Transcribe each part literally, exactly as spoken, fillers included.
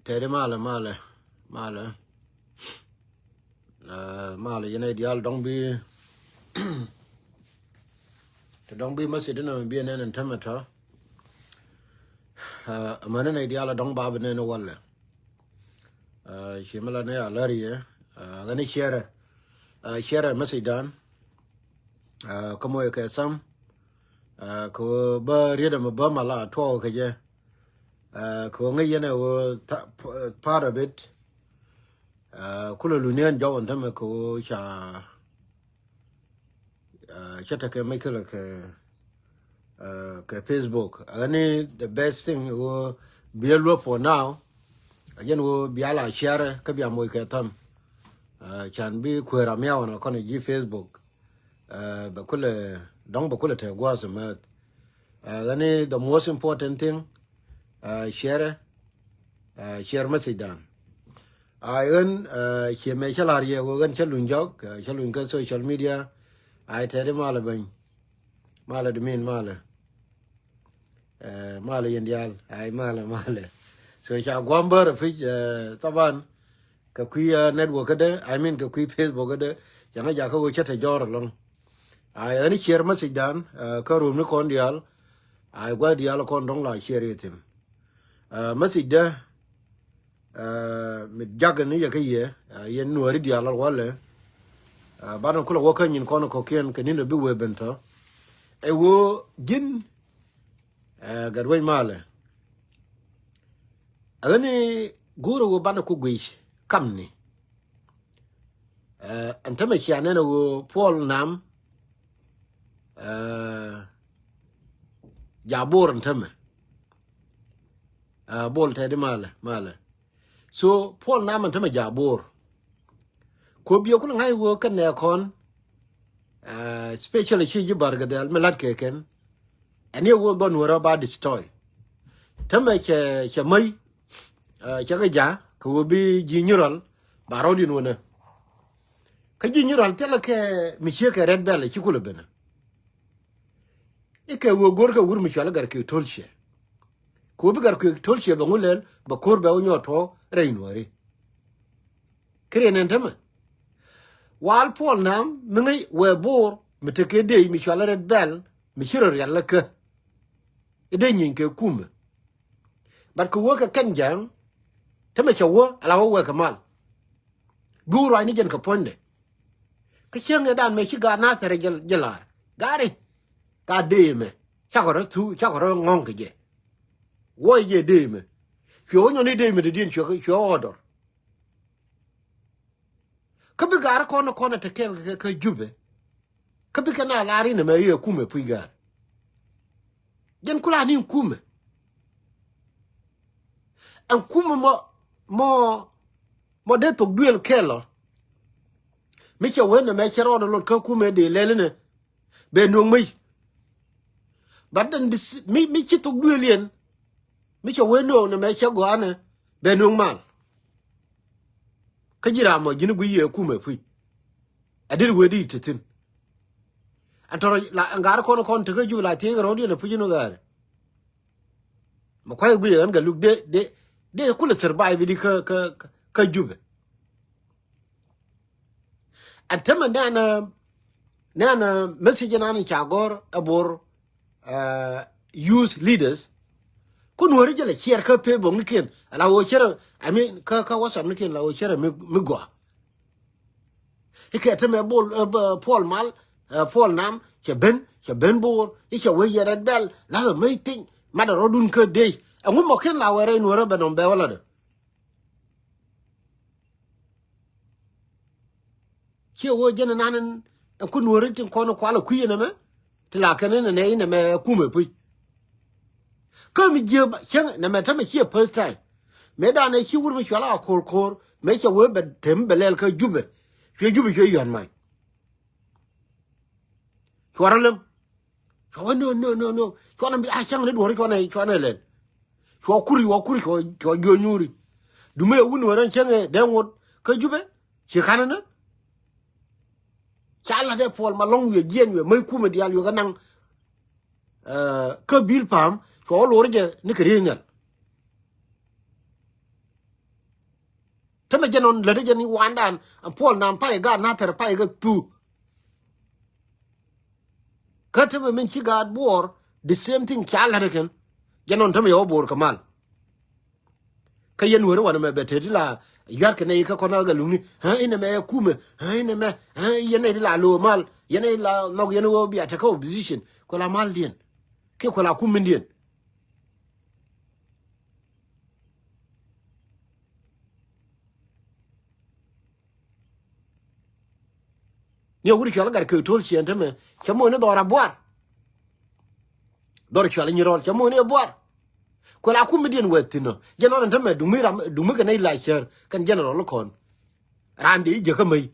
Tɛɛri malɛ, malɛ, malɛ. Ɛ, malɛ yɛn ɛ diaal dɔ̱ŋ bi, te dɔ̱ŋ bi message inɔ bi nɛn in tämɛ tɔ. Ɛ, mɛn in ɛ diaal dɔ̱ŋ ba bi nɛn walɛ. Ɛ, ci mi la ni a lär yɛ, ɛ, ɣän i̱ share, ɛ, share message dan. Ɛ, kä moc kɛ tham, ɛ, kɛ ɣöö bä riet ɛmɛ bä mal a tuɔɔk kɛ jɛ. Ɛ, kɛ ɣöö ŋäc yɛn ɛ ɣöö tha-, p-, part of it. Ɛ, kulɛ luniɛn jɔw ɛn tämɛ kɛ ɣöö ca, ɛ, cä tekɛ mec kälɛ kɛ, ɛ, kɛ Facebook. Ɛ, ɣän i̱ the best thing ɣöö biɛ luäp for now. Ɛ jɛn ɣöö bia la share kä bia moc kɛ tham. Ɛ, can bi kueer a miaw ɛn ɛ kɔn ji̱ Facebook. Ɛ, bɛ kulɛ dɔ̱ŋ bɛ kulɛ te gua̱a̱th mɛth. Ɛ, ɣän i̱ the most important thing, ɛ, share, ɛ, share message dan. Ay ɣän, ɛ, ciɛ mɛ cä la̱r yɛ ɣöö ɣän cä luny jɔk, ɛ, cä luny kä social media. Ay tɛɛri malɛ bäny. Malɛ di min malɛ. Ɛ, malɛ yɛn diaal. Ay malɛ, malɛ. So ca gua̱a̱m bär ɛ pic, ɛ, thaban. Kɛ kui̱, ɛ, network kädɛ, I mean kɛ kui̱ Facebook kädɛ, ca ŋäc jakä ɣöö cä te jɔr ɛlɔ̱ŋ. Ay ɣän i̱ share message dan, ɛ, kä room ni kɔn diaal. Ay gua̱a̱th diaal kɔn dɔ̱ŋ la share yɛ thi̱n. Ɛ, message dä, ɛ, mi jak ni yɛ kä yɛ, ɛ, yɛn nuääri diaal walɛ. Ɛ, banɛ kulɛ wä kä nyin kɔn kɔ̱kiɛn kɛ ni̱n ɛ bi wee ben tɔ. Ɛ ɣöö ji̱n, ɛ, gat wec malɛ. Ɛ ɣän i̱ go̱o̱rä ɣöö banɛ ku guic kamni. Ɛ, ɛn tämɛ cia nɛn ɛ ɣöö Puɔl Nam, ɛ, ja Bor ɛn tämɛ. Ɛ, Bol tɛɛdi malɛ, malɛ. So Puɔl Nam ɛn tämɛ ja Bor. Ko biɛ kulɛ ŋa̱c ɣöö kɛn nɛ kɔn, ɛ, specially ci ji̱ Bar Gɛdhɛl mi la̱t kɛ kɛn. Ɛn i̱ ɣöö dhɔn wärä ba destroy. Tämɛ cɛ, cɛ mäc, ɛ, cɛ kɛ ja̱ kɛ ɣöö bi ji̱ nyural ba rɔ̱diɛn wänä. Kä ji̱ nyural thilɛ kɛ mi ciek kɛ Red Belt ci kulɛ benä. I̱ kɛ ɣöö go̱r kɛ wur mi cual i̱ Gatkiek Tolciɛ. Kɛ ɣöö bi Gatkiek Tolciɛ bɛ ŋu lɛl bɛ ko̱r bɛ wä nyɔɔt tuɔɔk rɛy nuääri. Kä riɛn ɛn tämɛ. Wal Puɔl Nam mi ŋäc wëë Bor mi tekɛ dëëc mi cual i̱ Red Belt mi ci rɔ rial lä kä. I̱ dee nyieeny kɛ kumɛ. But kɛ wä kɛ kɛn ja̱a̱ŋ. Tämɛ cɛ wä ala wä wee kɛ mal. Bi wä ruacni jɛn kɛ puɔ̱nydɛ. Kä cieŋ ɛ dan mɛ ci gaat Nathɛr jɛ, jɛ la̱r. Gaari. Gaat dee mɛ. Cakɔ rɔ thu, cakɔ rɔ ŋɔ̱ŋ kɛ jɛ. Wuɔc jɛ dee mɛ. Cuɛ wä nyɔni dee mɛ dee diɛn cuɛ, cuɛ wä ɣɔdɔr. Kä bi gaari kɔn kɔn te kɛl kä, kä Jubɛ. Kä bi kɛ na lar inɛ mɛ i̱ ɛ kumɛ puc ga̱a̱r. Jɛn kula ni kumɛ. Ɛn kumɛ mɔ, mɔ, mɔ dee thok duël kɛl ɔ. Mi cɛ wen nɛ mɛ cɛ rɔɔdɛ lot kä kumɛ dee lɛl inɛ. Bɛ nuɔ̱ŋ mi. But then this, mi, mi ci thok duël yɛn. Mi cɛ wen nuɔ̱ŋ nɛ mɛ cɛ gɔanɛ. Bɛ nuɔ̱ŋ mal. Kä ji̱ ram mɔ ji̱n guiy yɛ kumɛ puc. Ɛ dee wee di te thi̱n. Ɛn tɔrɔ la ɛn gaari kɔn kɔn tekä Jubɛ la thiec kɛ rɔ̱diɛn ɛ puc in wä gaari. Mɛ kuay guic ɛn Gatluak dee, dee, dee kulɛ survive di kä, kä, kä, kä Jubɛ. Ɛn tämɛ nɛn, nɛn message nan ca gɔ̱r ɛ Bor, ɛ, youth leaders. Kun wä ri jɛ lɛ share kä Facebook ni kiɛn ala wä share, I mean kä, kä WhatsApp ni kiɛn la wä share mi, mi gɔaa. Ikɛ te mɛ Bol, ɛ, Puɔl Mal, ɛ, Puɔl Nam cɛ ben, cɛ ben Bor i̱ cɛ wee yɛ Red Belt la mɛ piny. Mat ɛ rɔdun kä dee ɛŋu mɔ ken la wɛ rɛy nuɔrä bɛ nɔm bɛ wä la dɛ. Ciɛ wee jɛn nan ɛn kun wä ri tin kɔn kualɛ kui̱ ɛn ɛmɛ. Ti la kɛn in ɛnɛ in ɛmɛ kumɛ puc. Kä mi jiɛ cäŋ nɛ mɛ tämɛ ciɛ first time. Mëë danɛ ci wur mi cual a ko̱r ko̱r mëë cɛ wee bɛ tem bɛ lɛl kä Jubɛ. Cuɛ Jubɛ cuɛ yuan mac. Cuarä läŋ. Cuɛ wä no, no, no, no. Cuanɛ bi a cäŋ ni duɔ̱ri cuanɛ, cuanɛ lɛl. Cuɛ kuri wä kuri cuɛ, cuɛ juɔ nyuuri. Dumɛ wun wä rɛn cäŋɛ dee ŋot kä Jubɛ. Ci kanɛ nä. Ca lat ɛ Puɔl Malɔŋ wiɛ jiɛn wiɛ mäc kumɛ diaal wiɛ kɛ naŋ. Ɛ, kä bil pa̱a̱m cuɔ wä lo̱r jɛ ni kɛ riey nhial. Tämɛ jɛn nɔn lätdä jɛn i̱ wandan ɛn Puɔl Nam pay gaat Nathɛr pay kɛ thu. Kä tämɛ min ci gaat Buɔɔr the same thing ca la̱t kɛn. Jɛn nɔn tämɛ yɛ wä Buɔɔr kɛ mal. Kä yɛn Nuääri wanɛ mɛ bɛ te ti la yua̱t kɛ nɛy kä kɔn a gɛ luŋni. Ɛ inɛ mɛ ɛ kumɛ. Ɛ inɛ mɛ ɛ yɛn nɛy ti la lo̱o̱ mal. Yɛn nɛy la nhɔk yɛn wä bia tekɛ opposition. Kuɛ la maldiɛn kiɛ kuɛ la kum mindiɛn. Ni a wut cual gat kek to̱l ciɛn tämɛ cɛ mo̱o̱ni dhɔr a buar. Dhɔr cual nyi rɔl cɛ mo̱o̱ni a buar. Kuɛ la kum mi diɛn wɛ thi̱n ɔ jɛn ɔn tämɛ duŋ mi ram duŋ mi kɛ nɛy la cär kɛn general kɔn. Raan dee i̱ jäkä mäy.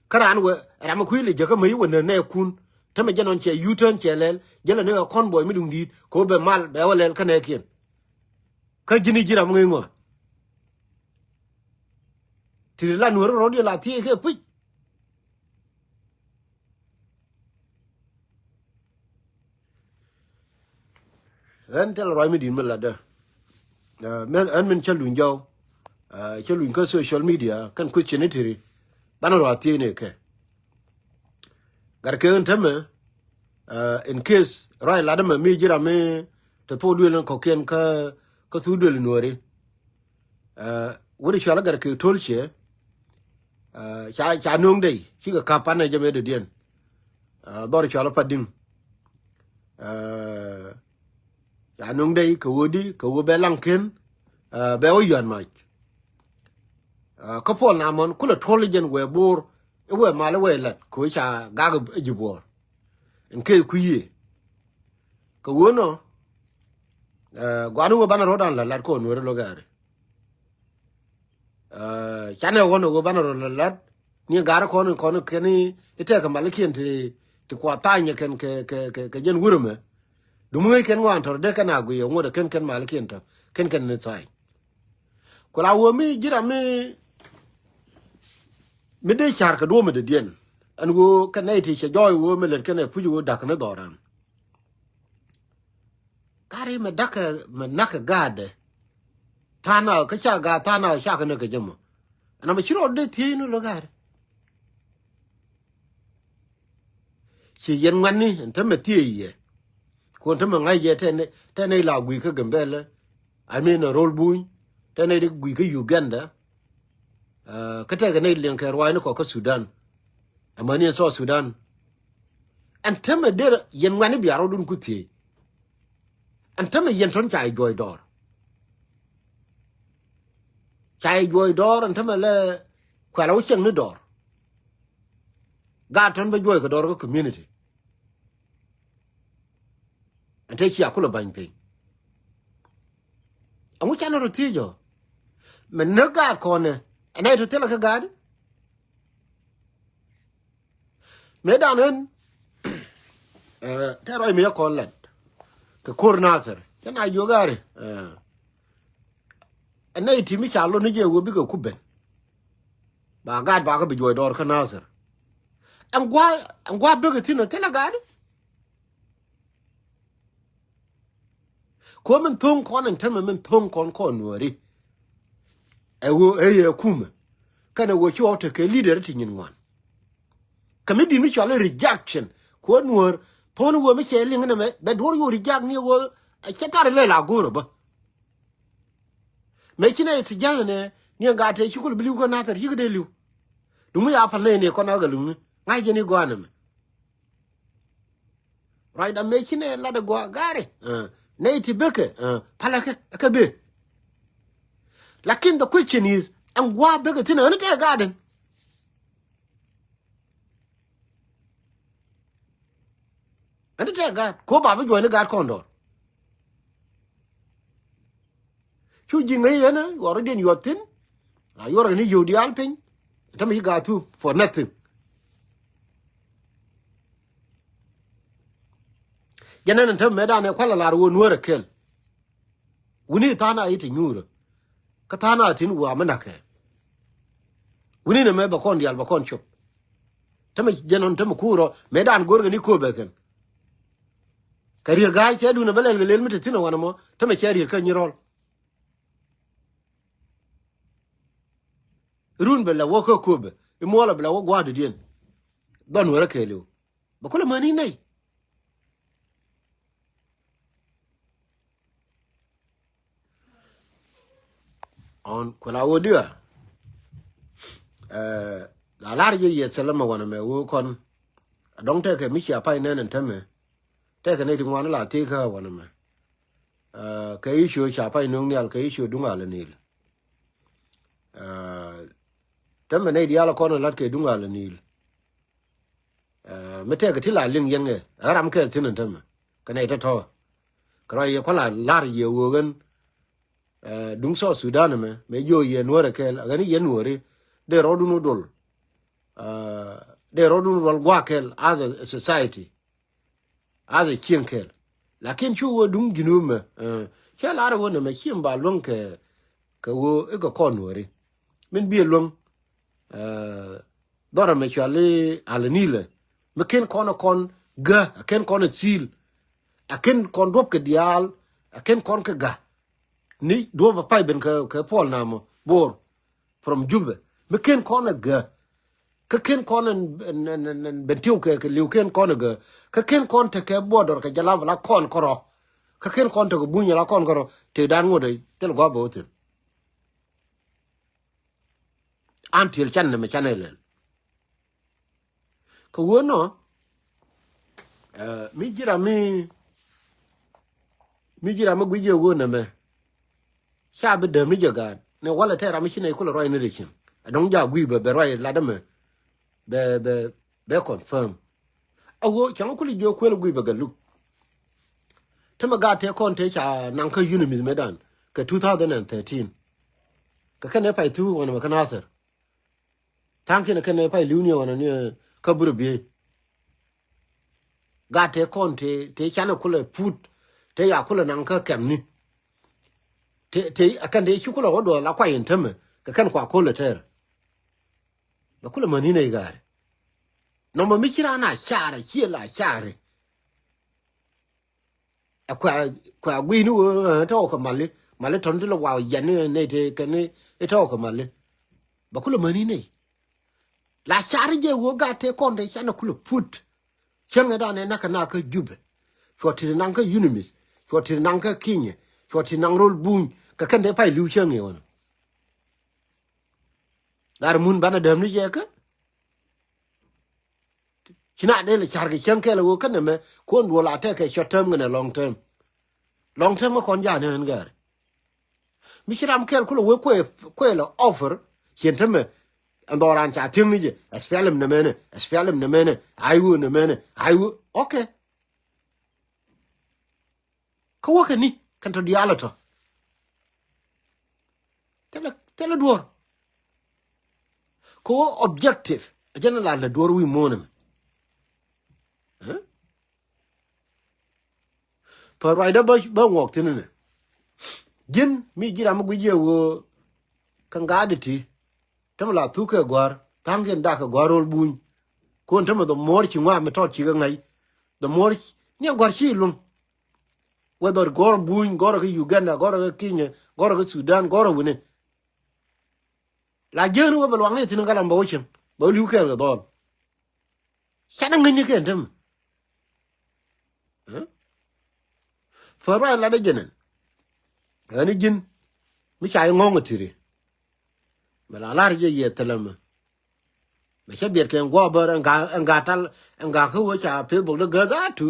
Kä raan wɛ ram mi kui̱ lɛ jäkä mäy wä nä nɛɛkun. Tämɛ jɛn ɔn cɛ U-turn cɛ lɛl jɛ lɛ ni ɛ convoy mi duŋ di̱i̱t kɛ wä bɛ mal bɛ wä lɛl kä nɛɛkiɛn. Kä ji̱n i̱ ji̱ ram ŋäc ŋuan. Ti ri la Nuääri rɔ̱diɛn la thiec kɛ puc. Ɣän thilɛ ruac mi di̱i̱t mi latdä. Ɛ, mɛn ɣän min cä luny jɔw. Ɛ, cä luny kä social media kɛn question i̱ ti ri banɛ ruac thiec ni kɛ. Gat kɛ ɣän tämɛ, ɛ, in case ruac latdä mɛ mi ji̱ ram mi te thok duël in kɔ̱kiɛn kä, kä thuk duël in Nuääri. Ɛ, wut i̱ cual i̱ gat kek to̱l ciɛ. Ɛ, ca, ca no̱o̱ŋ dɛy cikɛ ka̱p panɛ jɛ mëë dɔ̱diɛn. Ɛ, dhɔr i̱ cual i̱ Padi̱ŋ. Ɛ, ca no̱o̱ŋ dɛy kɛ ɣöö di kɛ ɣöö bɛ laŋ ken. Ɛ, bɛ wä yɔ̱a̱n mac. Ɛ, kä Puɔl Nam mɔn kulɛ tuɔl i̱ jɛn wëë Bo̱o̱r i̱ wëë mal i̱ wëë lat kɛ ɣöö ca gak i̱ ji̱ Buɔɔr. In kee kui̱ yiëë kɛ ɣöö nɔ. Ɛ, gua̱n i̱ wëë banɛ ruɔ̱dan la̱t lat kɔn Nuääri lo̱k gɛɛri. Ɛ, canɛ ɣɔn ɛ ɣöö banɛ ruɔ̱dan la̱t ni ga̱r kɔn kɔn kɛn i̱ tɛkɛ malikiɛn ti, ti kua tha̱a̱ny kɛn kɛ, kɛ, kɛ, kɛ jɛn wurɛ mɛ. Dumu ŋäc kɛn ŋuan tɔ̱r dee kɛn a guiy ɛ ŋuɔ̱t ɛ kɛn kɛn malikiɛn tɔ̱ kɛn kɛn ni tha̱a̱ny. Ku la ɣöö mi ji̱ ram mi, mi dee ca̱r kɛ duɔ̱ɔ̱p mi dee diɛn. Ɛn ɣöö kɛn nɛy ti cɛ jɔɔc ɣöö mi lät kɛn ɛ puc ɣöö da̱k ni dhɔran. Gari mɛ da̱kɛ mɛ na̱kɛ gaatdɛ. Tha̱a̱ŋ na kä ca gaat tha̱a̱ŋ na ca kɛ näk kɛ jɛ mɔ. Ɛn amɛ ci rɔɔd dee thiec ni lo̱ gaatdɛ. Ci yɛn ŋuɛ̈tni ɛn tämɛ thiec yɛ. Kuɔn tämɛ ŋa̱c yɛ tɛn, tɛn nɛy la gui̱i̱ kä Gambɛlɛ. I mean, Rol Buny. Tɛn nɛy di gui̱i̱ kä Uganda. Ɛ, kä tɛkɛ nɛy liɛŋ kɛ ruaacni kɔ kä Sudan. Amäni ɛn South Sudan. Ɛn tämɛ derɛ yɛn ŋuɛ̈tni bia rɔɔdun ku thiec. Ɛn tämɛ yɛn tɔ̱n ca yɛ juɔc dɔɔr. Ca yɛ juɔc dɔɔr ɛn tämɛ lɛ kuɛl a wä cieŋ ni dɔɔr. Gaat tɔ̱n bä juɔc kɛ dɔɔr kä community. Ɛn te cia kulɛ ba̱ny piny. Ɛŋu canɛ rɔ thiec ɔ? Mɛ näk gaat kɔnɛ ɛn nɛy tɔ thilɛ kä gaat. Mëëdan ɣän, ɛ, tɛ ruac mi yɛ kɔn lat kɛ ko̱r Nathir cä na jiök gari. Ɛ, ɛ nɛy ti mi ca lot ni jɛ wee bikɛ ku ben. Ba gaat ba kä bi juɔc dɔɔr kä Nathir. Ɛn gua̱a̱, ɛn gua̱a̱ bikɛ thi̱n ɛ thilɛ gaat. Kuɔ min tho̱ŋ kɔn ɛn tämɛ min tho̱ŋ kɔn kɔn Nuääri. Ɛ ɣöö ɛ yɛ kumɛ kɛnɛ ɣöö ci ɣɔw tekɛ leader ti nyin ŋuan. Kɛ mi di̱t mi cɔal i̱ rejection kuɔ Nuäär tho̱n ɣöö mi cɛ liŋ nɛmɛ bɛ duɔ̱r yo̱o̱ reject ni ɣöö ɛ cɛ tar ilɛ la go̱o̱r ɛ bä. Mëë ci nɛ suggest nɛ ni ɛ gat tɛ ci kul bi li̱w kä Nathir ci kɛ dee li̱w. Duŋ mi ya pal nɛ ni kɔn a ɣä luŋni ŋa̱c jɛ ni gɔaa nɛmɛ. Ruacda mëë ci nɛ lat ɛ gɔaa gaari. Ɛ, nɛ iti bekɛ, ɛ, palɛ kɛ, kɛ be. Lakin the question is, ɛn gua̱a̱ bekɛ thi̱n ɣän tɛ gaatdɛn. Ɣän tɛ gaat, ko ba bi juɔ̱ɔ̱ni gaat kɔn dɔɔr. Cu ji̱ ŋäc yɛn ɛ, yuɔr rɔ̱diɛn yuɔth thi̱n. A yuɔr kɛ ni yio̱w diaal piny. Tämɛ ci gaat thuk for nothing. Jɛn ɛn tämɛ mëëdan ɛ kual a lar ɣöö Nuäär ɛ kɛl. Wuni tha̱a̱ŋ a i̱ te nyuurä. Kä tha̱a̱ŋ a thi̱n wua mi na̱kɛ. Wuni nɛ mɛ bɛ kɔn diaal bɛ kɔn cop. Tämɛ jɛn ɔn tämɛ kuurɔ mëëdan go̱rkɛ ni kööbɛ kɛn. Kɛ riek ga̱a̱c cɛ duun ɛ bä lɛl kɛ lel mi te thi̱n ɛ wanɛ mɔ tämɛ cɛ riet kä nyi rɔl. Run bɛ lɛ wä kä köpɛ i̱ muɔlɛ bɛ lɛ wä gua̱a̱r dɔ̱diɛn. Dhɔn wärä kɛɛliw bɛ kulɛ mäni nɛy. Ɔn kuɛ la wä diɛ. La lar jɛ yɛ thilɛ mɛ wanɛ mɛ wä kɔn. A dɔŋ tɛkɛ mi cia pay nɛn ɛn tämɛ. Tɛkɛ nɛy ti ŋuan la thiek kä wanɛ mɛ. Kɛ i̱ cio ca pay no̱o̱ŋ nhial kɛ i̱ cio duŋ alɛ nil. Tämɛ nɛy diaal kɔn lat kɛ duŋ alɛ nil. Mi tɛkɛ ti la liŋ yɛn ŋɛ ɛ ram kɛ thi̱n ɛn tämɛ kɛ nɛy tɔ̱tɔ̱. Kɛ rɔ yɛ kuala lar yɛ ɣöö ɣän duŋ South Sudan ɛmɛ mɛ jiɔ yɛ nuɔ̱ɔ̱rɛ kɛɛl ɛ ɣän i̱ yɛ nuɔ̱ɔ̱ri. Dee rɔɔdun wä dol. Dee rɔɔdun wä dol gua̱a̱ kɛɛl as a society. As a cieŋ kɛɛl. Lakin cu wä duŋ Junub mɛ cɛ lar ɛ wä nɛmɛ cieŋ ba luäŋ kɛ kɛ ɣöö ikɛ kɔn nuɔ̱ɔ̱ri. Min biɛ luäŋ dhɔrɛ mɛ cuali alɛ nilɛ mi ken kɔn ɛ kɔn gä ɛ ken kɔn ɛ thil. Ɛ ken kɔn duɔ̱p kɛ diaal ɛ ken kɔn kɛ gä. Ni duɔ̱p ɛ pay ben kɛ puɔl namɔ bo̱o̱r from Jubɛ mi ken kɔn ɛ gä. Kä ken kɔn ɛn ben tiw kɛ kɛ liw ken kɔn ɛ gä. Kä ken kɔn tekɛ buɔdɔr kɛ jalab la kɔn kärɔ. Kä ken kɔn tekɛ buny la kɔn kärɔ te dan ŋot ɛ thil gua̱a̱ bɛ wä thi̱n. An tiel can nɛmɛ can ɛ lɛl. Kɛ wee nɔ mi ji̱ ram mi mi ji̱ ram mi guic jɛ wee nɛmɛ. Ca bi däm mi jɛ gaat ni walɛ tɛ ram mi ci nɛy kulɛ ruac ni rɛ cin. Ɛ dɔ̱ŋ ja guic bɛ bɛ ruac lat ɛmɛ bɛ bɛ bɛ confirm. A wee cäŋ kulɛ jiök kuël guic bɛ gɛ luk. Tämɛ gaat tëë kɔn tëë ca naŋ kä UNMISS mëëdan kɛ two thousand and thirteen. Kɛ kɛn ɛ pay thuk wanɛ mɛ kä Nathir. Tha̱a̱ŋ kiɛn kɛn pay li̱w ni ɣɔn ni kä burɛ biey. Gat tëë kɔn tëë tëë canɛ kulɛ put tëë ya kulɛ naŋ kä kɛmni. Tëë tëë a kɛn tëë ci kulɛ wä duɔl a kuay in tämɛ kɛ kɛn kua kulɛ tɛɛr. Bɛ kulɛ mäni nɛy gaari. Nɔmɔ mi ci raan a caarɛ ciɛ la caarɛ. Ɛ kua kua gui̱ni wee tɔ̱ kɛ mali mali tɔ̱n ti lɛ waw yɛn ni nɛy ti kɛn ni tɔ̱ kɛ mali. Bɛ kulɛ mäni nɛy. La car jɛ wee gat tëë kɔn tëë canɛ kulɛ put. Cäŋɛ danɛ nakä na kä Jubɛ. Cuɔ ti naŋ kä UNMISS cuɔ ti naŋ kä Kinyɛ cuɔ ti naŋ rol buny kɛ kɛn tëë pay li̱w cäŋɛ wänä. Gat mun banɛ däm ni jɛ kä. Ci na dee lɛ car kɛ cäŋ kɛɛl ɛ wee känɛ mɛ kuɔn duɔl a tɛkɛ short term kɛnɛ long term. Long term kä kɔn ja̱a̱n ɣän gäär. Mi ci ram kɛɛl kulɛ wee kuɛ kuɛ lɛ offer cien tämɛ. Ɛn dhɔran ca thiäŋ ni jɛ SPLM nɛ mɛnɛ SPLM nɛ mɛnɛ ai wee nɛ mɛnɛ ai wee. Okay. Kä wäkɛ ni kɛn tɔ diaal ɛ tɔ. Thilɛ thilɛ duɔ̱ɔ̱r. Kä wä objective a jɛn la lɛ duɔ̱ɔ̱r wi̱i̱ muɔ̱ɔ̱n ɛmɛ. Pär ruacdä bä bä ŋuɔk thi̱n ɛnɛ. Ji̱n mi ji̱ ram mi gui̱c yɛ wee kɛ ŋa̱a̱dɛ ti. Tämɛ la thuk kɛ gua̱a̱r tha̱a̱ŋkiɛn dak kɛ gua̱a̱r ro̱l buny. Kuɔn tämɛ dhɔ muɔ̱ɔ̱r ci ŋua̱a̱ mi tɔt ci kɛ ŋa̱c. Dhɔ muɔ̱ɔ̱r ni a gua̱a̱r ci luŋ. Whether gɔr buny gɔr kä Uganda gɔr kä Kenya gɔr kä Sudan gɔr wini. La jiäkni wä bɛ luaŋni thi̱n kä lam bɛ wä cieŋ bɛ wä li̱w kɛɛl kɛ dhɔl. Canɛ ŋäcni kɛn tämɛ. Fäär ruac latdä jɛnɛn. Ɣäni ji̱n mi ca i̱ ŋɔ̱ŋ ɛ ti̱ri. Mɛ la lar jɛ yɛ thilɛ mɛ. Mɛ cä biɛt kɛ ŋuɔ bär ɛn ga̱a̱ ɛn ga̱a̱ tal ɛn ga̱a̱ kä wee ca Facebook dee gäth a tu.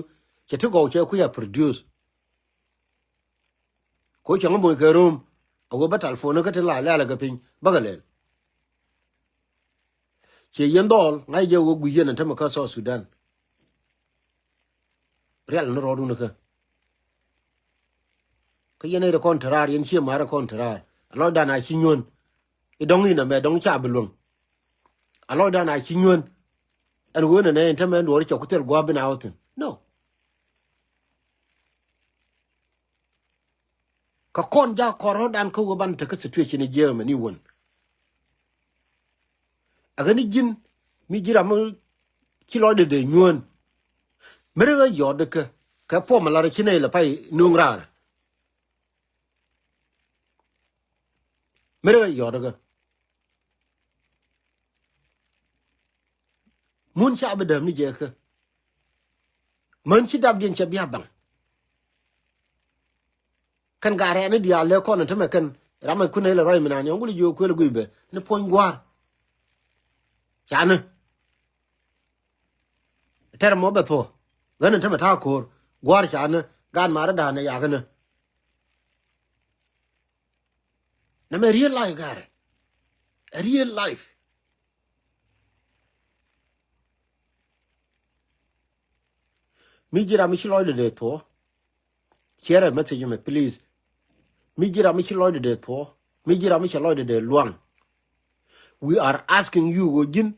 Cɛ ti gɔw cɛ kui̱ a produce. Ko cäŋ moc kɛ ro̱o̱m a wee bä telephone kä tin la lɛ̈ɛ̈l kɛ piny bäkɛ lɛl. Ciɛ yɛn dhɔɔl ŋa̱c jɛ wee gui̱c yɛn ɛn tämɛ kä South Sudan. Rial ni rɔɔdun kä. Kä yɛn ɛ rɛ kɔn te raar yɛn ciɛ ma̱a̱r ɛ kɔn te raar a lɔcdan a ci nyuän. I̱ dɔ̱ŋ inɛ mɛ dɔ̱ŋ ca bi luäŋ. A lɔcdan a ci nyuän. Ɛn wen ɛnɛ ɛn tämɛ ɛn duɔɔr cɛ ku thil gua̱a̱p bin a wä thi̱n no. Kä kɔn jak kɔn rɔ̱dan kä wä ban te kä situation i̱ jiɛɛmɛ ni wän. Ɛ ɣän i̱ ji̱n mi ji̱ ram mi ci lɔcdɛ dee nyuän. Mi ri ɣä yɔt ikä kɛ puɔm ɛ lar i̱ ci nɛy lɛ pay nuŋ raar. Mi ri ɣä yɔt ikä. Mun ca bi dääm ni jɛ kä. Män ci dapdiɛn cɛ bia baŋ. Kɛn gaat rɛɛni diaal lɛ kɔn in tämɛ kɛn ram mi kun ɛ lɛ ruac mi naan yɔ̱ŋ guli jiök kuël guiy bɛ ni puɔ̱ny gua̱a̱r. Canɛ tɛr mɔ bɛ thuɔ̱k ɣän in tämɛ ta̱a̱ ko̱o̱r gua̱a̱r canɛ gaat ma̱a̱rä da̱a̱n ɛ yakä nä. Nɛ mɛ real life ga̱a̱rɛ. A real life. Mi ji̱ ram mi ci lɔcdɛ dee thuɔ̱k. Share a message mɛ, please. Mi ji̱ ram mi ci lɔcdɛ dee thuɔ̱k. Mi ji̱ ram mi ci lɔcdɛ dee luaŋ. We are asking you ɣöö ji̱n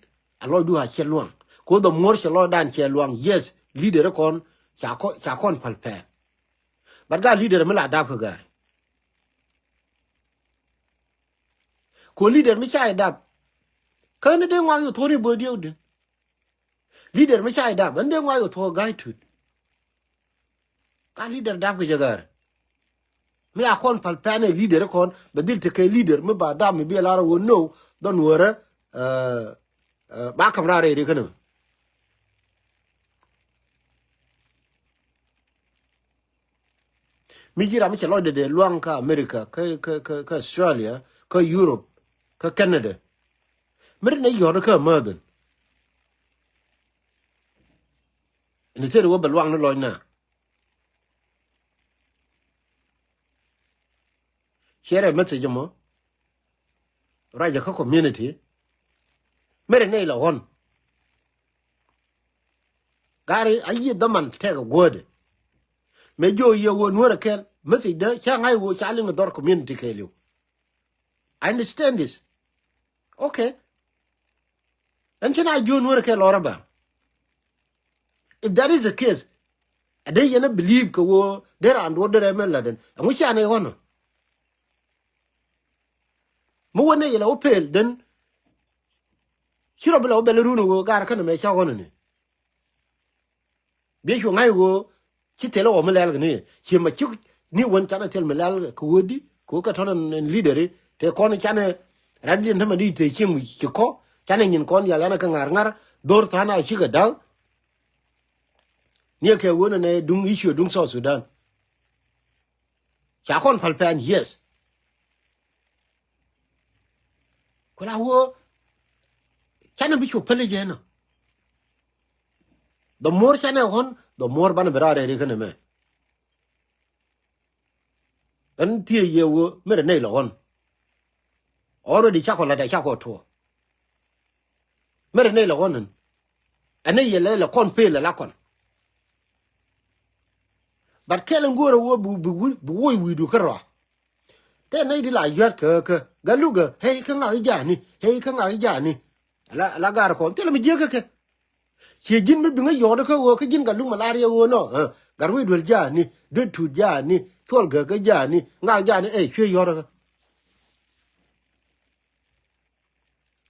a lɔcdu a cɛ luaŋ. Ko the more cɛ lɔcdan cɛ luaŋ. Yes, leader kɔn ca kɔ-, ca kɔn päl pɛn. But gaa leader mi la dap kɛ ga̱a̱ri. Ko leader mi ca idap. Kä ni dee ŋuak yɛ thuɔ̱k ni böödiɛw din. Leader mi ca idap ɛn dee ŋuak yɛ thuɔ̱k ga̱a̱c tuut. Ka leader dap kɛ jɛ ga̱a̱ri. Mi a kɔn päl pɛn ɛ leader kɔn bɛ dhil tekɛ leader mi ba dap mi bi ɛ lar ɛ wä no dhɔn wärä. Ba ka̱m raar rɛy ri känɛ. Mi ji̱ ram mi cɛ lɔcdɛ dee luaŋ kä America, kä, kä, kä, kä Australia, kä Europe, kä Canada. Mi ri nɛ yɔ̱t kä mäthɛn. Ni thil wä bɛ luaŋ ni lɔc na. Share a message mɔ. Ruacɛ kä community. Mɛrɛ nɛy la ɣɔn. Gari a yieth dhaman tɛk a guädɛ. Mɛ jiö yɛ wä nuɔrɛ kɛl message dä ca ŋa̱c wä ca liŋ dhɔr community kɛɛliw. I understand this. Okay. Ɛn ci na jiö nuɔrɛ kɛl lɔrä ba. If that is the case, a dee yɛn a believe kɛ wä dee raan duɔt dee rɛ mɛ lat ɛn ɛŋu ca nɛ ɣɔn ɔ. Mi wä nɛ yɛ la wä pel then. Ci rɔ bi la wä bɛl run ɣöö gar känɛ mɛ ca ɣɔn ni. Biɛ cu ŋa̱c ɣöö ci thil ɣɔw mi lɛl kɛ ni ci ma cik ni wän canɛ thil mi lɛl kɛ ɣöödi kɛ ɣöö kɛ tɔn ɛn leaderi te kɔn canɛ rat diɛn tämɛ di te cieŋ ci kɔ canɛ nyin kɔn yal ɛn kɛ ŋa̱r ŋa̱r dhor tha̱a̱n a cikɛ da̱k. Ni kɛ ɣöö nɛ nɛ duŋ issue duŋ South Sudan. Ca kɔn päl pɛn, yes. Ku la wä canɛ bi cu päl jɛ nɔ. The more canɛ ɣɔn, the more banɛ bi raar rɛri känɛ mɛ. Ɛn thiee yɛ wä mi rɛ nɛy lɛ ɣɔn. Already cakɔ lat a cakɔ tuɔ. Mi rɛ nɛy lɛ ɣɔn ɛn. Ɛn nɛy yɛ lɛ lɛ kɔn pel lɛ la kɔn. But kɛl in go̱o̱rɛ wä bi, bi, bi woc wi̱i̱du kärɔa. Tɛ nɛy di la yua̱t kä kä Gatluak ɛ, hey, kä ŋak i̱ ja̱a̱ni, hey, kä ŋak i̱ ja̱a̱ni. La, la gar kɔn thilɛ mi jiäk kä kɛ. Ciɛ ji̱n mi biŋä yɔɔt kä ɣöö kä ji̱n Gatluak malaria ɣöö nɔ, ɛ, Gatwec duel ja̱a̱ni, duet tuut ja̱a̱ni, cuɔl gäk kä ja̱a̱ni, ŋak ja̱a̱ni, ɛ, cuɛ yɔɔt kä.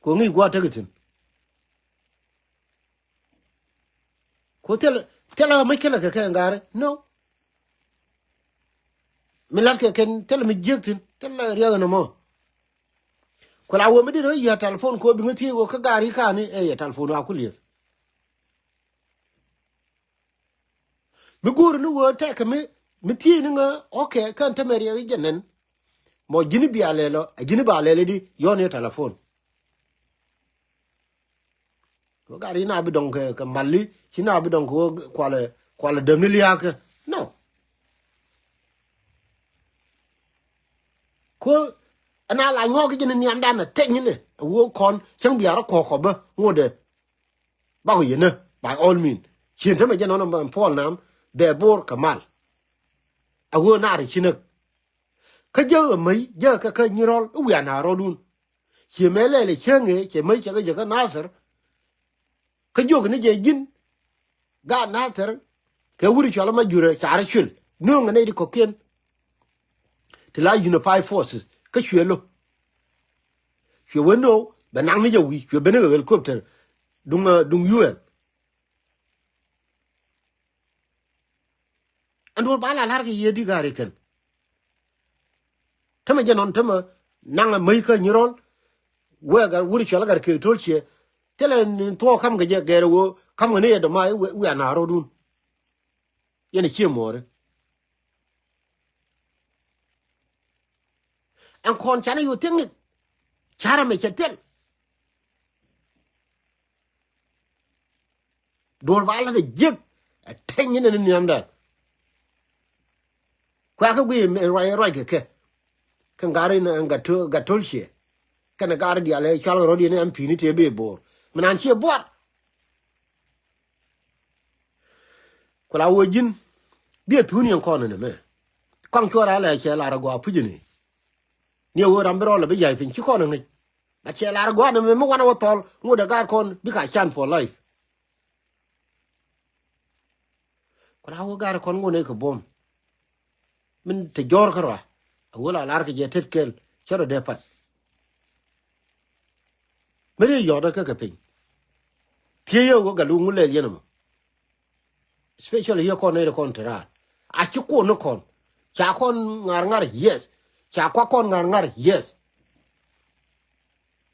Ku ŋi̱i̱c gua̱a̱th tekɛ thi̱n. Ku thilɛ, thilɛ ɣä mäc kälɛ kɛ kɛ ŋa̱a̱ri. No. Mi la̱t kɛ kɛn thilɛ mi jiäk thi̱n, thilɛ riɛk ɛn ɛmɔ. Ku la wä mi dit ɣä yua telephone ku ɣä biŋä thiec ɣä kä gaari ka̱a̱ni ɛ yɛ telephone wa ku lieth. Mi go̱o̱ri ni wee tɛkɛ mi, mi thiec ni ŋä, okay, kän tämɛ riɛk i̱ jɛ nɛn. Mɔ ji̱n i̱ bia lɛl ɔ, ɛ ji̱n i̱ ba lɛl i̱di, yɔ̱ɔ̱n i̱ telephone. Wee gat i̱ na bi dɔ̱ŋ kɛ, kɛ mali, ci na bi dɔ̱ŋ kɛ wee kualɛ, kualɛ däm ni lia̱a̱kä. No. Ko ɛn a la nyuɔk i̱ jɛ ni niamdan a teny inɛ, ɛ wee kɔn, cäŋ bia rɔ kɔk kɔ bä, ŋotdɛ. Bakɔ yɛn nä, by all means. Cien tämɛ jɛ nɔnɔ mɛ puɔl nam, bɛ bor kɛ mal. A ɣöö naar ci näk. Kä jäk ɛ mäc, jäk kɛ kä nyirɔl, i̱ wiaa naar rɔɔdun. Cie mɛ lɛl ɛ cäŋ ëë, cɛ mäc cɛ kɛ jɛ kä Nathir. Kä jiök ni jɛ ji̱n, gaat Nathir, kɛ wut i̱ cɔal ma jurɛ, ca rɔ cuël. Nööŋ ɛ nɛy di kɔ̱kiɛn. Ti la unified forces, kä cuɛ lo̱. Cuɛ wen nöö bɛ nak ni jɛ wi̱i̱, cuɛ ben ni kɛ helicopter duŋ, ɛ, duŋ U N. Ɛn duɔ̱ɔ̱r ba la la̱r kɛ yiëë di ga̱a̱r ikɛn. Tämɛ jɛ nɔn tämɛ naŋ ɛ mäc kä nyirɔl. Wee gat wut i̱ cual gat kek to̱l ciɛ. Thilɛ ni thuɔɔk ka̱m kɛ jɛ gɛɛr ɛ ɣöö ka̱m kɛ ni yɛ dɔ̱ma wiaa na ro̱dun. Yɛn ɛ cie muɔɔri. Ɛn kɔn canɛ yo̱o̱ thiäŋ i̱ carɛ mɛ cɛ thil. Duɔ̱ɔ̱r ba lat ɛ jiäk ɛ teny inɛ ni nhiamdan. Kuɛ kä guiy ruac ruac kɛ kɛ. Kɛn gari ni gat to̱l ciɛ kɛn gari diaal ɛ cual kɛ rɔ̱diɛn ɛn pi̱i̱ni tëë bëë bo̱o̱r. Mi naan ciɛ buar. Ku la wee ji̱n biɛ thuuni ɛn kɔn ɛn ɛmɛ. Kɔaŋ cuɔr alɛ cɛ lar agɔaa puc ɛn i̱ ni ɛ wee ram bi rɔl ɛ bi ya̱c piny ci kɔn ɛ ŋäc. Ba cɛ lar agɔaa ɛn ɛmɛ mi wanɛ wä thɔl ŋot ɛ gaat kɔn bikɛ a can for life. Ku la wee gaat kɔn ŋot ɛ kɛ buɔ̱m. Min te jɔ̱ɔ̱r kärɔa a wee la lar kɛ jɛ tet kɛl cä rɔ dee pat. Mi ri yɔ̱ɔ̱t kä kɛ piny. Thiee yɛ wä gat luk ŋu lɛl yɛn ɛmɔ. Especially yɛ kɔn nɛy ti kɔn te raar a ci kuɔn ni kɔn. Ca kɔn ŋa̱r ŋa̱r, yes. Ca kuak kɔn ŋa̱r ŋa̱r, yes.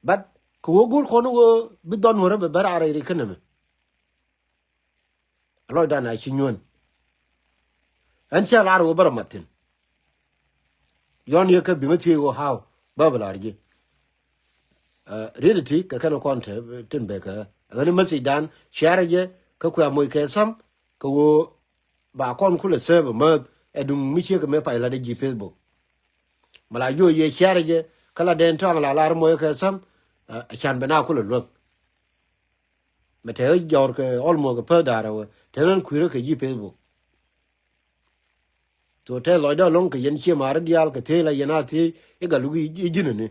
But kɛ wä go̱r kɔn wä bi dhɔn wä rɛ bɛ bɛ raar ri kä nɛmɛ. A lɔcdan a ci nyuän. Ɛn cɛ lar wä bä rɔ mat thi̱n. Yɔn yɛ kä biŋä thiee wä haw bä bɛ lar ji̱. Riet ti kɛ kɛn kɔn te tin bɛ kɛ ɣän message dan share jɛ kä kuɛ moc kɛ sam kɛ wä ba kɔn kulɛ sɛp mäth. Ɛ duŋ mi ciek kɛ mɛ pay lat ji̱ Facebook. Mɛ la juɔc yɛ share jɛ kä la dɛn tɔaŋ la lar moc kɛ sam. Ɛ can bɛ na kulɛ luäk. Mɛ te jɔr kɛ almost kɛ pä da̱rä wä te ran kui̱rä kɛ ji̱ Facebook. So te lɔcdä alɔŋ kɛ yɛn cie ma̱a̱ri diaal kɛ thiec la yɛn a thiec i̱ gat luk i̱ ji̱n ni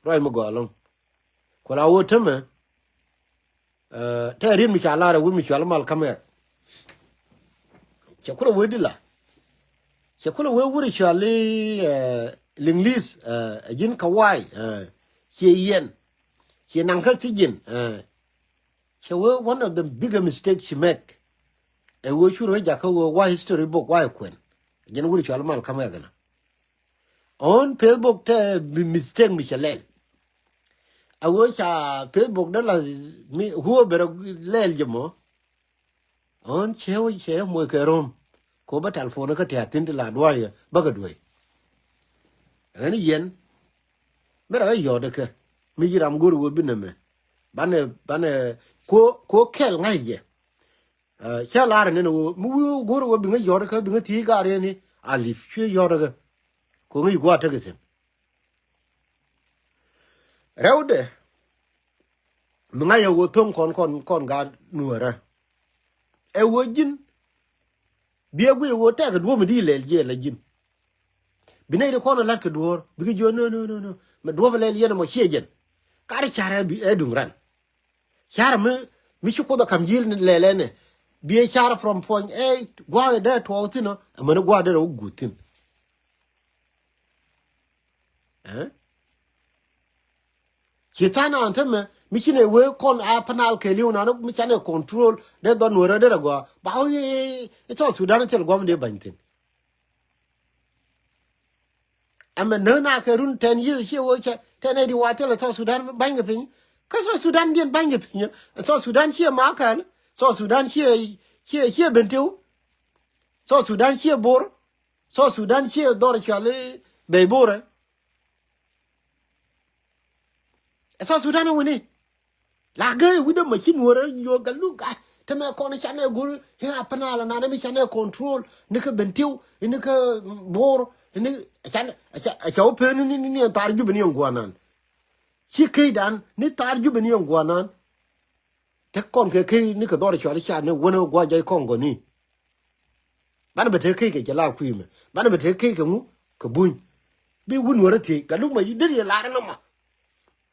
ruac mi gɔaa alɔŋ. Ku la wä tämɛ te riet mi ca lar ɛ wut mi cual mal kamɛk. Cɛ kulɛ wee di la cɛ kulɛ wee wut cual i̱ liŋlis. Ɛ ji̱n kɛ wa̱a̱y cie yɛn cie naŋ kä thiec ji̱n. Cɛ wee one of the bigger mistake she make. Ɛ wee cu rɔ jakä wee wa history book wa ɛ kuɛn. Jɛn wuri cual mal kamɛ gɛna. On Facebook te bi mistake mi cɛ lɛl. Ɛ wee ca Facebook dee la mi huɔ bɛ rɔ lɛl jɛ mɔ. On cɛ wee cɛ moc kɛ rom. Ko bä telephone kä tia̱a̱ thi̱n ti la dua̱a̱c bä kɛ duee. Ɣän yɛn mi rɔ ɣä yɔ̱ɔ̱t kä mi ji̱ ram go̱r wee bi nɛmɛ. Banɛ banɛ ko ko kɛl ŋa̱c jɛ. Cä lar ni ni wee mi wi̱i̱ go̱r wee bi ŋä yɔ̱ɔ̱t kä bi ŋä thiec gar yɛn ni a li̱p cuɛ yɔ̱ɔ̱t kä. Ko ŋäc gua̱a̱t tek ithin. Rɛwdɛ mi ŋa̱c ɛ wee tho̱ŋ kɔn kɔn kɔn gaat nuäärä. Ɛ wee ji̱n biɛ guic ɛ wee tɛk ɛ duɔ̱ɔ̱p mi di lɛl jiɛ la ji̱n. Bi nɛy ti kɔn ɛ la̱t kɛ duɔ̱ɔ̱r bikɛ jiök no no no no mɛ duɔ̱ɔ̱p ɛ lɛl yɛn ɛmɔ ciɛ jɛn. Kar carɛ ɛ duŋ ran. Carɛ mi mi ci Kuoth ɛ ka̱m ji̱l ni lɛl ɛnɛ. Biɛ carɛ from point A gua̱a̱k ɛ dee tuɔɔk thi̱n ɔ ɛmɛni gua̱a̱k dee rɛ wä guut thi̱n. Ci tha̱a̱ŋ an tämɛ mi ci nɛ wee kɔn a panal kɛɛliw nan mi canɛ control dee dhɔn nuɔrä derɛ gɔaa ba wee i̱ South Sudan thil guam dee ba̱ny thi̱n. Ɛmɛ näk na kɛ run ten years ciɛ wee cɛ ten ɛ di wa thil South Sudan ba̱ny kɛ piny. Kä South Sudan diɛn ba̱ny kɛ piny ɛ South Sudan ciɛ makäl. South Sudan ciɛ ciɛ ciɛ Bentiu. South Sudan ciɛ Bor. South Sudan ciɛ dhɔr cuali bey Borɛ. Ɛ South Sudan ɛ wini la gee wi̱dɛ ma ci nuɔrɛ nyuɔk ɛ luk a tämɛ kɔn canɛ go̱r i̱ a panal a nanɛ mi canɛ control ni kä Bentiu ni kä Bor ni. Can a ca wä pen ni ni ni ɛn thar Jubɛ ni ɛn guanan. Ci kecdan ni thar Jubɛ ni ɛn guanan. Te kɔn kɛ key ni kɛ dhɔr cuali ca ni wänä gua̱c jɔc kɔn gɔni. Banɛ bɛ te key kɛ jɛ la kui̱ mɛ banɛ bɛ te key kɛ ŋu kɛ buny. Bi wun wärä thiec gat luk mɛ deri lar nɔmɔ.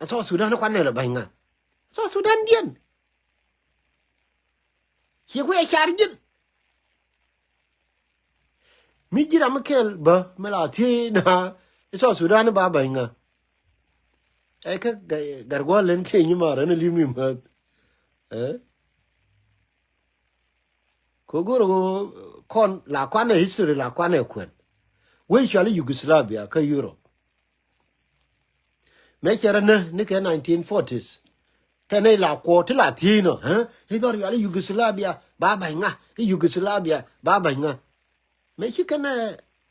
Ɛ South Sudan kuan nɛ lɛ ba̱ny ŋa? South Sudan diɛn. Ci kuɛ car ji̱n. Mi ji̱ ram mi kɛl bä mi la thiec na i̱ South Sudan ba ba̱ny ŋa? Ɛ kä gat gua̱l len kiɛ nyi mar ɛn lim ni mäth. Ɛ Kɛ go̱r ɣöö kɔn la kuanɛ history la kuanɛ kuɛn. Wec cuali Yugoslavia kä Europe. Mëë cɛ rɔ nä ni kɛ nineteen forties. Tɛ nɛy la kuɔɔk ti la thiec nɔ, ɛ? I̱ dhɔr yual i̱ Yugoslavia ba ba̱ny ŋa, i̱ Yugoslavia ba ba̱ny ŋa. Mëë ci kɛn ɛ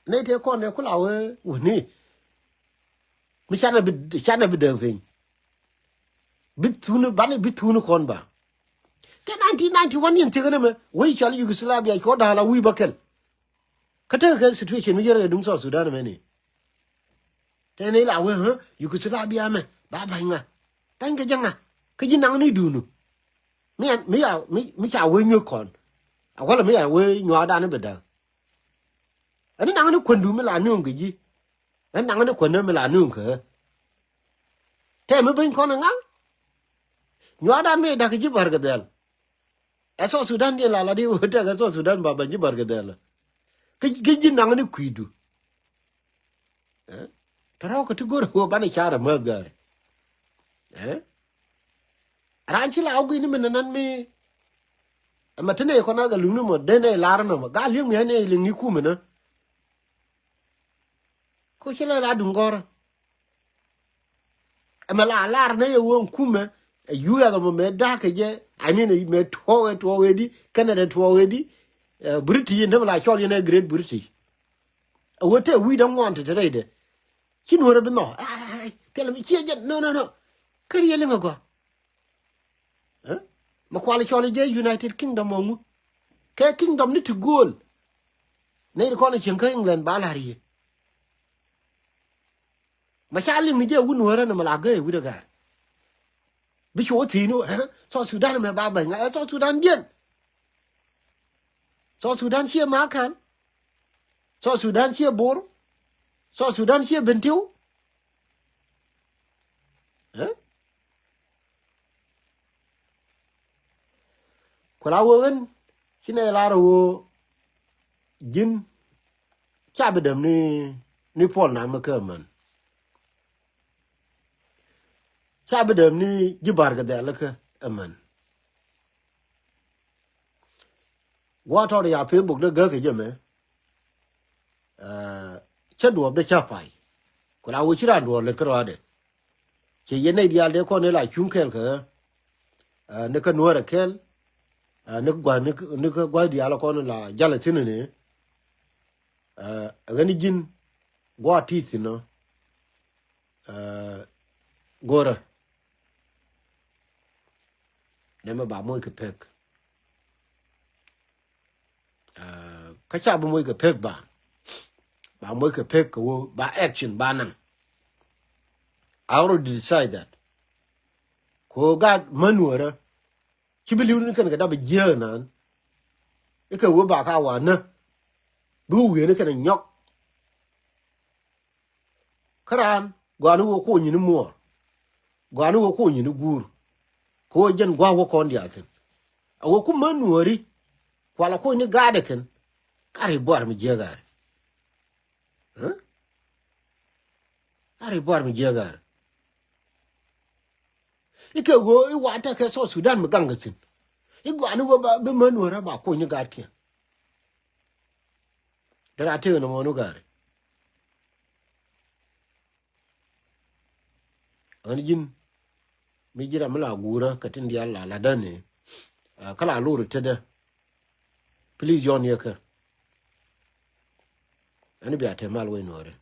nɛy tëë kɔn ɛ ku la wee wäni. Mi canɛ bi, canɛ bi dee piny. Bi thuni, banɛ bi thuni kɔn ba. Kɛ nineteen ninety-one yɛn thiek ɛn ɛmɛ, wec cɔal Yugoslavia cuɔ da̱a̱l a wi̱i̱ bä kɛl. Kä tekɛ kɛ situation mi yɛrɛ kɛ duŋ South Sudan ɛmɛ ni. Tɛn i̱ la wee, ɛ? Yugoslavia mɛ ba ba̱ny ŋa? Ba̱ny kɛ jɛ ŋa? Kä ji̱ naŋ ni duunu. Mi, mi ya, mi, mi ca wee nyuek kɔn. A wälɛ mi ya wee nyuaakdan i̱ bɛ däk. Ɛn i̱ naŋ ni kuändu mi la nööŋ kɛ ji̱. Ɛn naŋ ni kuändä mi la nööŋ kɛ ɣä. Tɛm mi beny kɔn ɛ ŋa̱. Nyuaakdan mi da̱k ji̱ bär kɛ dhɛl. Ɛ South Sudan diɛn la la di wä tɛk ɛ South Sudan ba beny ji̱ bär kɛ dhɛl. Kä, kä ji̱ naŋ ni kui̱du. Ɛ? Tɔ̱ rɔ̱ kɛ ti go̱r ɛ wä banɛ car ɛ mäth gäri. Ɛ? Raan ci la wä gui̱ni mi nɛ nan mi. Ɛmɛ ti nɛ kɔn a gɛ luŋni mɔ den ɛ lar nɔ mɔ. Gaa li̱eŋ mi ɛ nɛ liŋni kumɛ nä. Ko ci lɛ la duŋ gɔ̱rä. Ɛmɛ la lar nɛ yɛ wee kumɛ. Ɛ yu yɛ mɔ mɛ da̱k kɛ jɛ. I mean, mɛ tuɔɔk ɛ tuɔɔk ɛ di. Kɛnɛ dɛ tuɔɔk ɛ di. Ɛ, British in dämɛ la cɔl yɛn ɛ Great British. Ɛ wee tɛ wi̱i̱ däŋ ŋuan te te rɛydɛ. Ci nuɔrɛ bi nhɔ. Ai, ai, ai, thilɛ mi ciɛ jɛn. No, no, no. Kä riɛl iŋɛ gɔaa. Ɛ? Mɛ kual cɔl jɛ United Kingdom ɔ ŋu? Kɛ kingdom ni ti gööl. Nɛy ti kɔn cieŋ kä England ba la̱r yie. Mɛ ca liŋ ni jɛ wun wärä ni mɛ la gäi wi̱cdɛ ga̱a̱r. Bi cu wä thi̱i̱n wä, ɛ? South Sudan mɛ ba bäny ŋa? Ɛ South Sudan diɛn. South Sudan ciɛ Makal. South Sudan ciɛ Bor. South Sudan ciɛ Bentiu. Ɛ? Ku la wee ɣän ci nɛ lar ɣöö ji̱n ca bi däm ni, ni Puɔl Naaŋ mi kä ɛmän. Ca bi däm ni ji̱ bär kɛ dhɛl kä ɛmän. Guɔ tɔt ya Facebook dee gäk kɛ jɛ mɛ. Ɛ, cä duɔ̱ɔ̱p dee cä pay. Ku la wee ci raan duɔ̱ɔ̱r lät kä rɔaadɛ. Cɛ yɛn nɛy diaal dee kɔn ni la cuŋ kɛɛl kɛ ɣä. Ɛ, ni kä nuäärɛ kɛɛl. Ɛ, ni gua̱th, ni, ni kä gua̱th diaal kɔn la jalɛ thi̱n ni. Ɛ, ɣän ji̱n gua̱a̱th ti thi̱n ɔ. Ɛ, go̱rä. Nɛmɛ ba moc kɛ pek. Ɛ, kä ca bi moc kɛ pek ba. Ba moc kɛ pek kɛ wä ba action ba naŋ. I already decide that. Ko gaat män wärä. Ci bi li̱w ni kɛn kɛ dap jiääk naan. Ikɛ wä ba ka wa nä. Bi wä wiee ni kɛn nyɔk. Kä raan gɔaa ni wä kuɔny ni muɔɔr. Gɔaa ni wä kuɔny ni guur. Kɛ wä jɛn gua̱a̱k wä kɔn diaal thi̱n. A wä ku män nuɔ̱ɔ̱ri. Kualɛ kuɔny ni gaatdɛ kɛn. Ka ri buar mi jiääk gaari. Ɛ? Ka ri buar mi jiääk gaari. Ikɛ ɣöö i̱ wa tekɛ South Sudan mi gaŋkɛ thi̱n. I̱ gɔaa ni ɣöö ba bi män wärä ba kuɔny ni gaatkiɛn. Dee ra tëë nɔmɔ ni gaari. Ɣän ji̱n mi ji̱ ram mi la guurä kɛ tin diaal la latdä ni. Kä la lori tetdä. Please yɔn yɛ kä. Ɣän bia te mal wec nuɔɔri.